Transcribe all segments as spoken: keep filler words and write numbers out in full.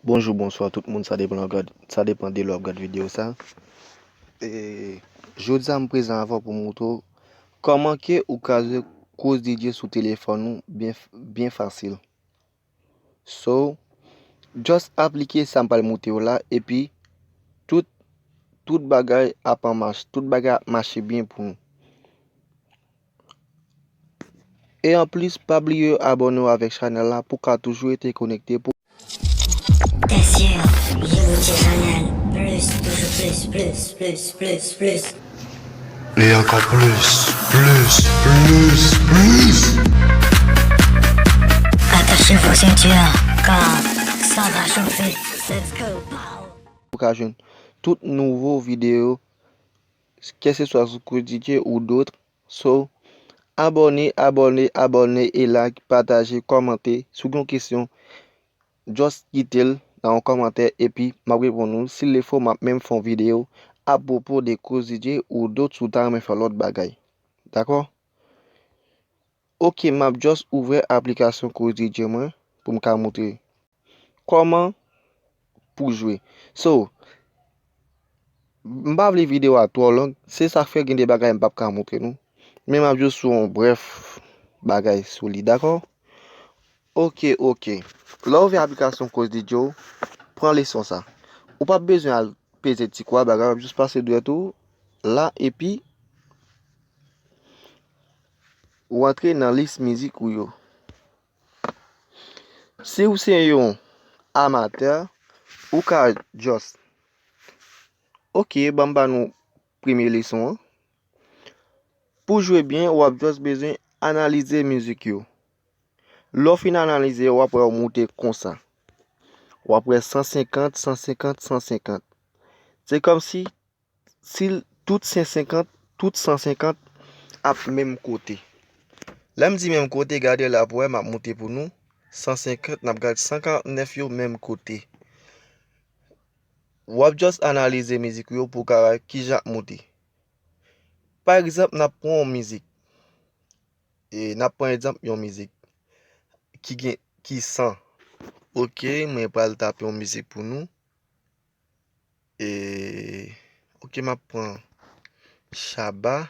Bonjou, bonswa tout moun, sa depann lè w ap gad, sa depann de lè w ap gad videyo sa. E, jodi a m prezan avè w pou m montre w kòman ke ou ka jwe Cruise D J sou telefòn ou byen, byen fasil. So, just aplike sa m pral montre w la, epi tout, tout bagay ap an mach, tout bagay ap mache byen pou nou. E anplis, pa bliye abòne w avèk chanèl la pou w ka toujou rete konekte pou T'es sûr, Youtube Channel, plus, toujours plus, plus, plus, plus, plus. E ankò plis, plis, plis, plis. Attachez vos ceintures, car ça va chauffer. Let's go, pow. Ou ka jwenn tout nouvo videyo, kèlkeswa sou Cruise D J ou dòt. So, abòne, abòne, abòne, e like, pataje, kòmante. Si w gen yon kesyon, just kite l nan yon kòmantè, epi m ap reponn ou. Si l fò, m ap menm fè yon videyo apwopo de Cruise D J ou dòt si w ta renmen fè lòt bagay. Dakò? Ok, m ap just ouvè aplikasyon Cruise D J mwen pou m ka montre kòman pou jwe. So, m pa vle videyo a twò long, se sa k fè gen de bagay m p ap ka montre nou. Men m ap just fè yon brèf bagay sou li, dakò? Ok, ok. Lè w ouvè aplikasyon Cruise D J w, pran leson sa. Ou p ap bezwen al peze ti kwa bagay, w ap just pase dwèt ou la, epi ou antre nan lis mizik ou yo. Si w se yon amatè, ou ka just, ok, ban m ba nou premye leson an. Pou jwe byen, w ap just bezwen analize mizik yo. Lè w fin analize yo, w ap wè yo moute konsa. W ap wè san senkant, san senkant, san senkant. Se kòmsi si l- tout san senkant, tout san senkant ap menm kote. Lè m di menm kote, gade la pou wè m ap moute pou nou. San senkant, n ap gade san karant nèf yo menm kote. W ap just analize mizik yo pou w ka wè kijan ap moute. Pa egzanp, n ap pran yon mizik. E n ap pran egzanp yon mizik ki gen, ki san. Ok, mwen pral tape yon mizik pou nou. E, ok, m ap pran Shabba.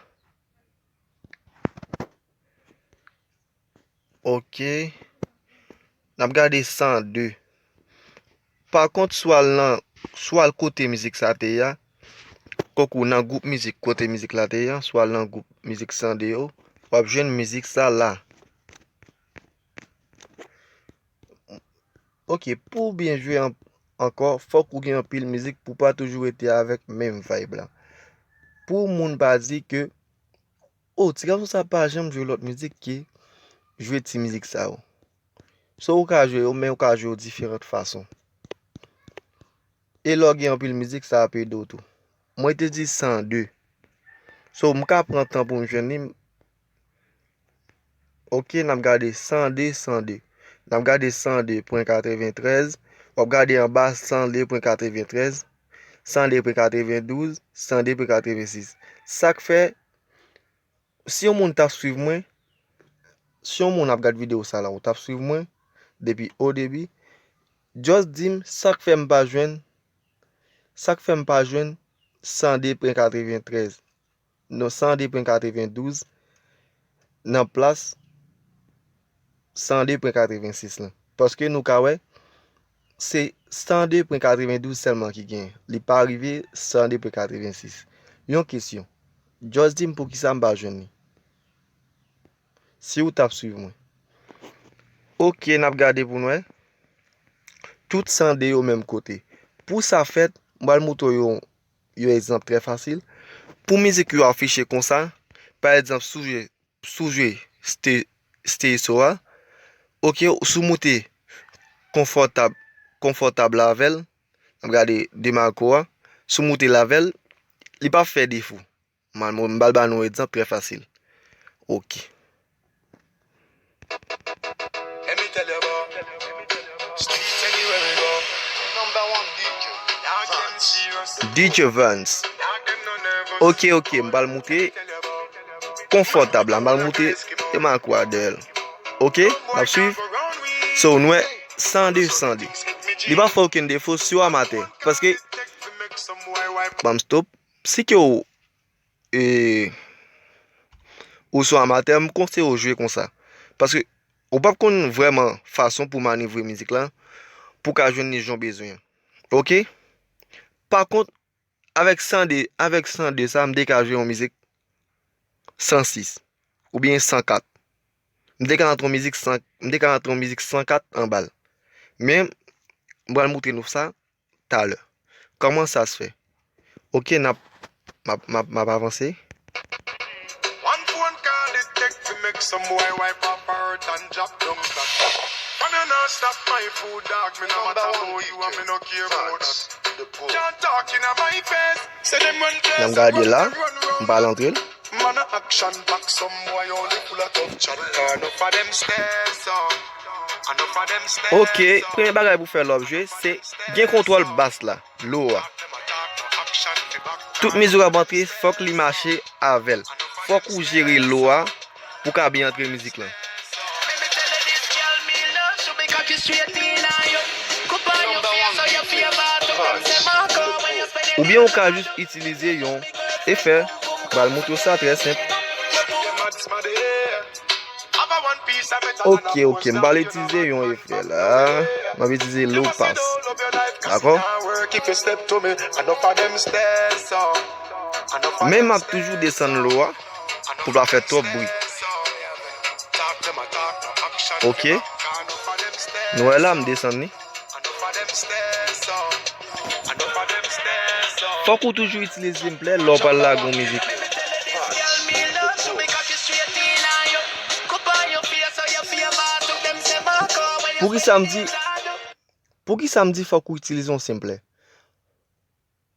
Ok. N ap gade san de. Pa kont, si w al nan, si w al kote mizik sa te ye a, kòk ou nan gwoup mizik kote mizik la te ye a, si w al nan gwoup mizik san de yo, w ap jwenn mizik sa la. Ok, pou w byen jwe an- ankò, fòk ou gen anpil mizik pou w pa toujou rete avèk menm vibe la. Pou moun pa di ke, o, ti gason sa pa janm jwe lòt mizik ke jwe ti mizik sa yo. So ou ka jwe yo, men ou ka jwe yo diferan fason. E lè w gen anpil mizik, sa ap ede w tou. Mwen te di san de. So m ka pran tan pou m jwenn li. Ok, n ap gade san de, san de. N ap gade san de pwen katreventrèz. W ap gade anba san de pwen katreventrèz, san de pwen katrevendouz, san de pwen katrevensis. Sa k fè, si yon moun t ap swiv mwen, si yon moun ap gad videyo sa la, ou t ap swiv mwen depi o debi, just di m sa k fè m pa jwenn, sa k fè m pa jwenn san de pwen katreventrèz, non, san de pwen katrevendouz nan plas san de pwen katrevensis lan. Paske nou ka wè, se san de pwen katrevendouz sèlman ki genyen. Li pa rive san de pwen katrevensis. Yon kesyon. Just di m poukisa m pa jwenn li. Si w t ap swiv mwen. Ok, n ap gade pou n wè. Tout san de yo menm kote. Pou sa fèt, m pral montre w yon, yon egzanp trè fasil. Pou mizik yo afiche konsa, pa egzanp, si w jwe, si w jwe ste- stereo a, ok, si w moute konfòtab, konfòtab la avè l, n ap gade DeMarco a, si w moute l avè l, li p ap fè defo. M al- m pral ba nou yon egzanp trè fasil. Ok. Let me tell you about streets anywhere we go. Number one D J. Y'all can see us. D J Vans. Ok, ok, m pral moute konfòtab la, m pral moute e m al kwa dèyè l. Ok, n ap swiv. So, nou wè, san de, san de. Li pa fè okenn defo si w amatè. Paske, ban m stop. Si ke w, e, ou se yon amatè, m konseye w jwe konsa. Paske ou p ap konn vrèman fason pou manevre mizik la, pou w ka jwenn li jan w bezwen an. Oke? Pa kont, avèk san de, avèk san de sa, m te ka jwe yon mizik san sis oubyen san kat. M te ka rantre yon mizik san, m te ka rantre yon mizik san kat anba l. Men, m pral montre nou sa talè. Kòman sa se fè? Oke, n ap, m ap, m ap, m ap avanse. One phone call it take to make some boy wipe up her hurt and drop down flat. From you not stop my food, dog, me no matter about you and me no care about that. Can't talk in my face. Say them run place, run, run, run, run. M pa al antre l. Man a action pack, some boy only full of tough chat. Enough of them stairs up. Enough of them stairs up. Oke, premye bagay pou fè love jwe, se gen kontwòl bas la, low a. Tout mizik w ap antre, fòk li mache avè l. Fòk ou jere low a pou w ka byen antre mizik lan. Oubyen ou ka jis itilize yon efè. M pral montre w sa trè senp. Oke, oke, m pral itilize yon efè la. M ap itilize low pass. Dakò? Men m ap toujou desann low a pou l pa fè twòp bri. Oke. Nou wè la, m desann li. Fòk ou toujou itilize sampler lè w pral lage yon mizik. Poukisa m di, poukisa m di fòk ou itilize yon sampler?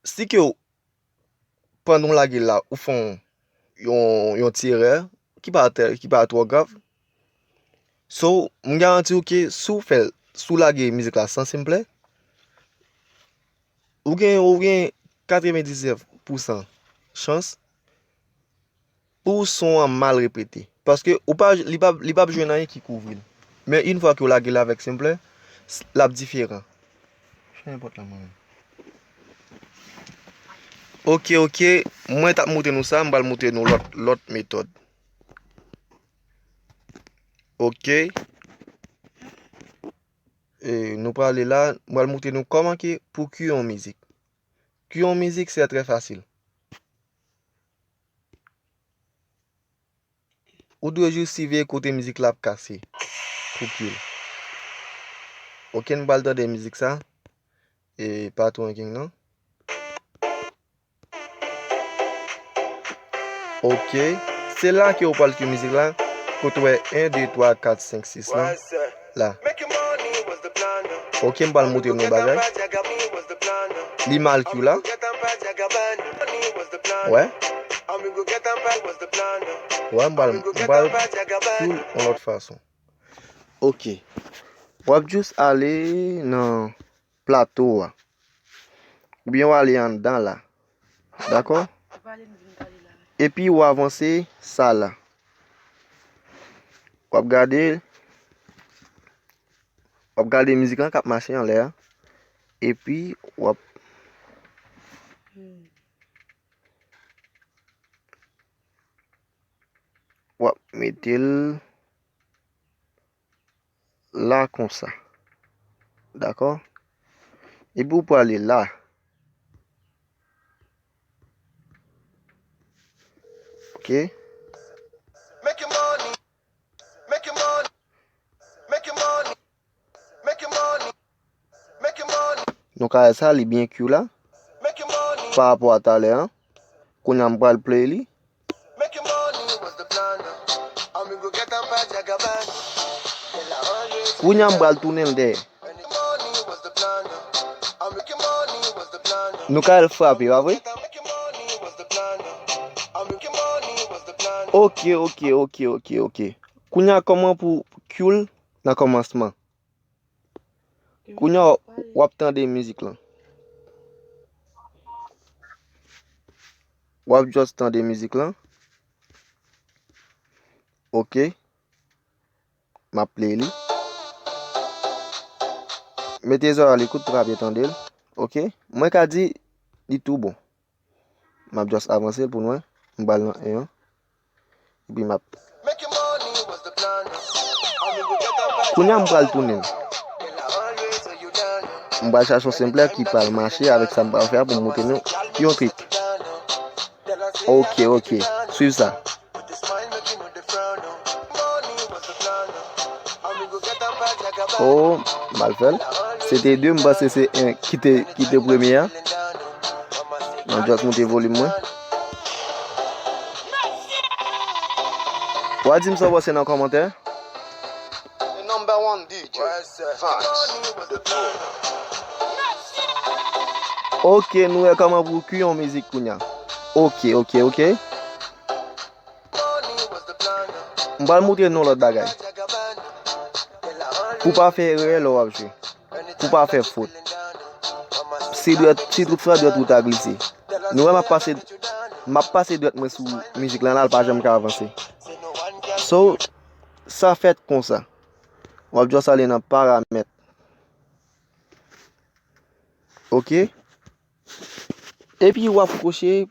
Si ke w, pandan w lage la, ou fè yon, yon, yon ti erè ki pa tè, ki pa twò grav. So, m garanti w ke si w fè l, si w lage mizik la san sampler, ou gen, ou gen katrevendiznèf pousan chans pou son an mal repete. Paske ou pa, li pa, li p ap jwenn anyen ki kouvri l. Men yon fwa ke w lage l avèk sampler, s-, l ap diferan. Fè nenpòt la, mwen menm. Oke, oke. Mwen t ap montre nou sa, m pral montre nou lòt, lòt metòd. Oke. E, nou prale la, m pral montre nou kòman ke pou cue yon mizik. Cue yon mizik, se trè fasil. Ou dwe jis siveye kote mizik la ap kase pou cue l. Oke, n pral tande mizik sa. E pa tro gen non. Oke. Se la ke ou pral cue mizik la. Kote w wè en, de, twa, kat, senk, sis lan. La. Oke, m pral montre nou yon bagay. Li mal cue la. Wè. Wè, m pral, m pral cue l yon lòt fason. Oke. W ap jis ale nan plato a. Oubyen w ale anndan la. Dakò? Epi w avanse sa la. W ap gade, w ap gade mizik lan k ap mache anlè a. Epi w ap, w ap mete l la konsa. Dakò? Epi w prale la. Oke. Nou ka wè sa, li byen cue la. Pa rapò a talè an. Kounye a m pral play li. Kounye a m pral tounen l dèyè. Nou ka al frape, pa vre? Oke, oke, oke, oke, oke. Kounye a kòman pou cue l nan kòmansman? Kounye a w ap tande mizik lan. W ap just tande mizik lan. Oke. M ap play li. Mete zòrèy a lekout pou w ka byen tande l. Oke? Mwen ka di li tou bon. M ap just avanse l pou nou wè. M pral nan en an. Epi m ap. Kounye a m pral tounen l. M pral chache yon senplè ki pral mache avèk sa m pral fè a pou m montre nou yon trik. Oke, oke. Swiv sa. Oh, m al fè l. Se te de, m panse se en ki te, ki te premye a. Mwen just monte volim mwen. W a di m sa w panse nan kòmantè. The number one D J, Vance, the Pro. Oke, nou wè kòman pou kwi yon mizik kounye a. Oke, oke, oke. M pral montre nou lòt bagay. Pou pa fè erè lè w ap jwe. Pou pa fè fot. Si dwèt, si tout fwa dwèt ou ta glise. Nou wè m ap pase, m ap pase dwèt mwen sou mizik lan la, l pa janm ka avanse. So, sa fèt konsa. W ap just ale nan paramèt. Oke? Epi w ap kwoche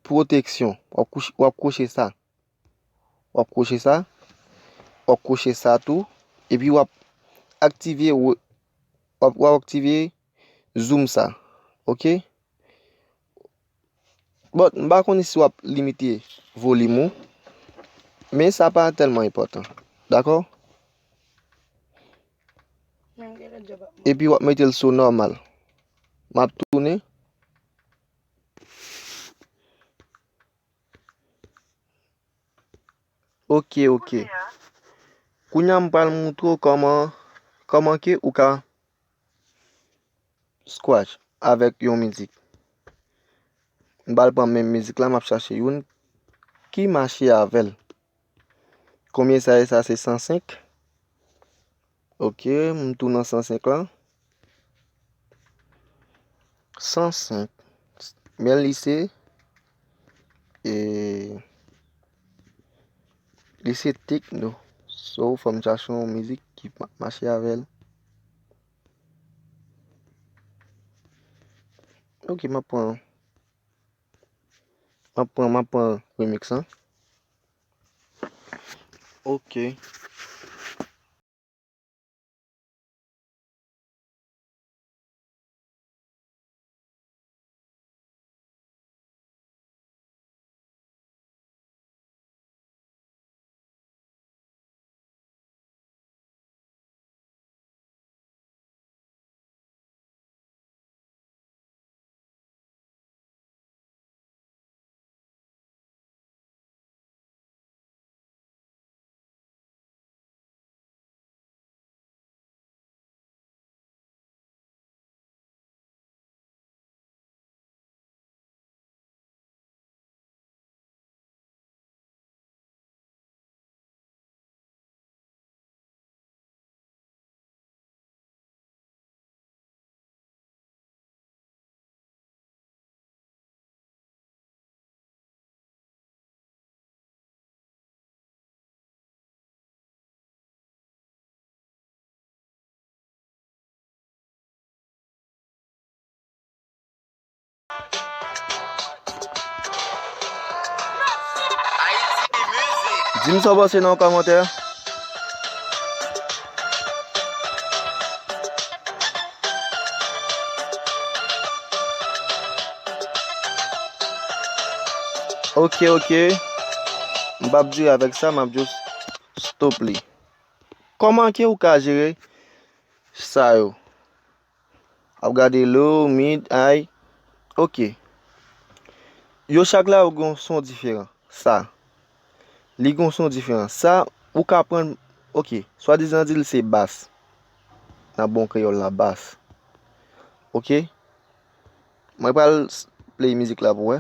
pwoteksyon. W ap kouch-, w ap kwoche sa. W ap kwoche sa. W ap kwoche sa tou. Epi w ap aktive, w ap, w ap aktive zoom sa. Oke? But, m pa konnen si w ap limite volim ou. Men sa pa tèlman enpòtan. Dakò? Epi w ap mete l sou nòmal. M ap tounen. Oke, oke. Kounye a m pral montre w kòman, kòman ke ou ka scratch avèk yon mizik. M pral pran menm mizik la, m ap chache youn ki mache avè l. Konbyen sa ye? Sa se san senk. Oke, m tou nan san senk lan. San senk. Men li se, e, li se tekno. So, fò m chache yon mizik ki ma-, mache avè l. Oke, m ap pran, m ap pran, m ap pran remix lan. Oke. Di m sa w panse nan yon kòmantè. Oke, oke. M p ap dire avèk sa, m ap just stop li. Kòman ke ou ka jere sa yo? Ap gade low, mid, high. Oke. Yo chak la yo gen yon son diferan. Sa. Li gen yon son diferan. Sa, ou ka pran, oke. Swadizan di l se bas. Nan bon kreyòl la, bas. Oke. Mwen pral s-, play mizik la pou wè.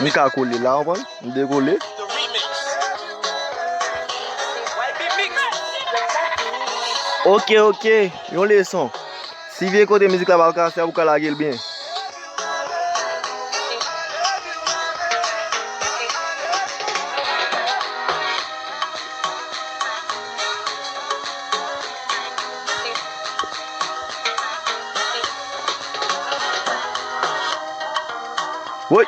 M ka kole la, w konprann? M dekole. Ok, ok, yon leson. Si vye kote mizik la pa kase a, ou ka lage l byen. Woy!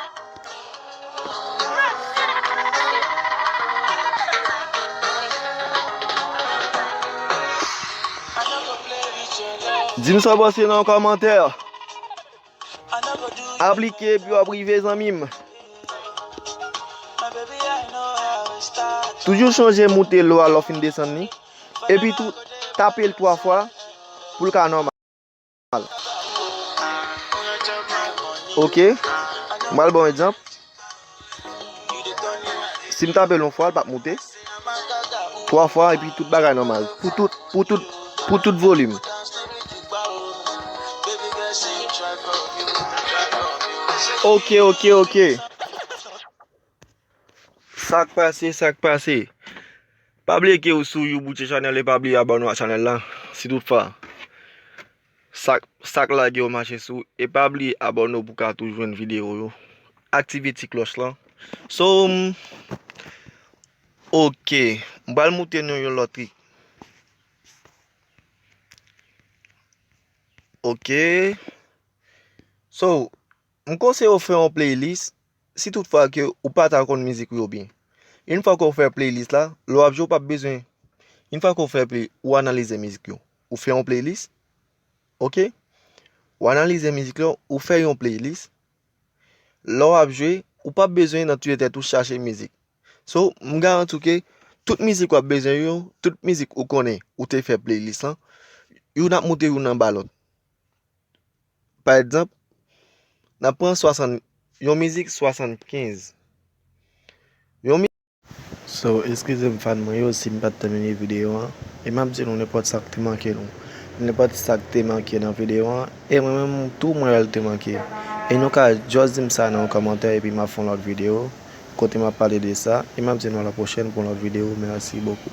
Di m sa w panse nan yon kòmantè. Aplike epi w ap rive, zanmi m. Toujou chonje moute lo a lè w fin desann li. Epi tou, tape l twa fwa pou l ka nòmal. Ok. M pral ba w egzanp. Si m tape l yon fwa, l p ap moute. Twa fwa, epi tout bagay nòmal. Pou tout, pou tout, pou tout volim. Ok, ok, ok. Sa k pase, sa k pase. Pa bliye ke w sou You Bouche Channel e pa bliye abòne w ak chanèl la. Si toutfwa sa k, sa k lage yo mache sou, e pa bliye abòne w pou w ka toujou jwenn videyo yo. Aktive ti klòch lan. So, m, ok. M pral moute nou yon lòt trik. Ok. So, m konseye w fè yon playlist si toutfwa ke ou pa ta konn mizik ou yo byen. Yon fwa ke w fè playlist la, lè w ap jwe, ou p ap bezwen. Yon fwa ke w fè play, ou analize mizik yo. Ou fè yon playlist. Ok? Ou analize mizik yo, ou fè yon playlist. Lè w ap jwe, ou p ap bezwen nan tiye tèt ou chache mizik. So, m garanti w ke tout mizik w ap bezwen yo, tout mizik ou konnen, ou te fè playlist lan, youn ap moute youn anba lòt. Pa egzanp, n ap pran swasann, yon mizik swasannkenz. Yon mi- So, eskize m fan mwen yo si m pa t tèmine videyo an. E m ap di nou nenpòt sa k te manke nou. Nenpòt sa k te manke nan videyo an. E mwen menm tou mwen wè l te manke. E nou ka just di m sa nan yon kòmantè epi m ap fè yon lòt videyo kote m ap pale de sa. E m ap di nou a la pwochèn pou yon lòt videyo. Mèsi bokou.